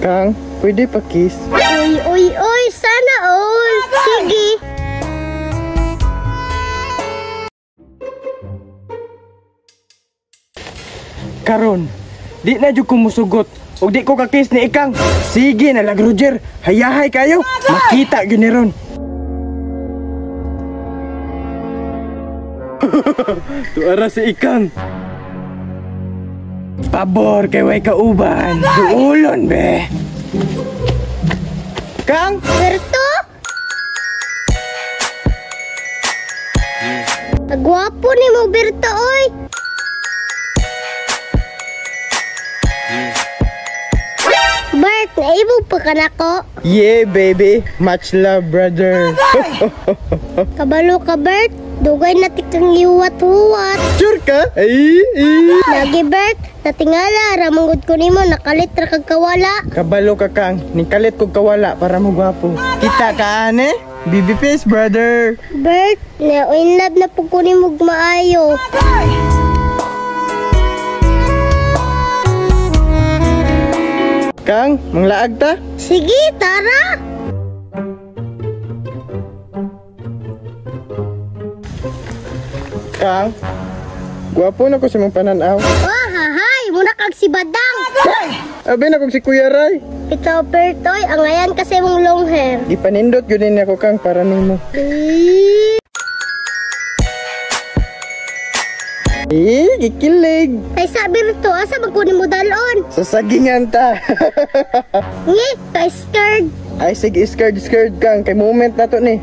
Kang, pwede pa kiss? Uy, uy, uy, sana all. Sige. Karon, di na jud ko musugot ug di ko ka-kiss ni Ikang. Sige na lang, Roger. Hayahay kayo. Makita gyud ni ron. Tuara si Ikang. Pabor kay way kauban. Duulon be. Kang! Berto? Agwapo ni mo, Berto, oy. Bert, naibog pa ka nako. Yeah, baby. Much love, brother. Kabalo ka, Bert. Dugay na tikang iwat-huwat. Sure ka? Ay, ay. Lagi, Bert. Natingala, ramangod ko nimo, nakalit ra kag kawala. Kabalo ka, Kang. Nikalit kog kawala para mo gwapo. Kita ka, ane? Baby face, brother. Bert, na-in love na po ko nimo maayo. Kang, manglaag ta? Sige, tara! Kang, gwapo na ko sa mong pananaw. Oh, hahay! Muna kag si Badang! Abi na kog si Kuya Ray. Ikaw, Bertoy, angayan kasi mong long hair. Gipanindot yun din ako, Kang, para nimo. Eh, gikilig. Ay, sabi rito, asa magkunin mo dalon? Sa sagingan ta. Ngi, kay scared. Ay, sige, scared, scared, Kang. Kay moment na to ni.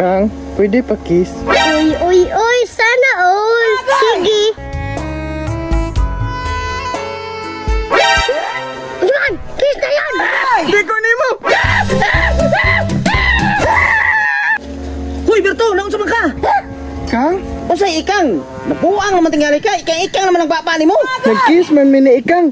Kang, pwede pa kiss? Uy, uy, uy, sana all. Sige. Yan! Kiss na yan! Di ko nimo! Uy, Berto, naunsa man ka? Kang? Unsay Ikang? Nabuang naman tingali ka. Ikang-ikang naman ang baba nimo. Nag-kiss man mi ni Ikang.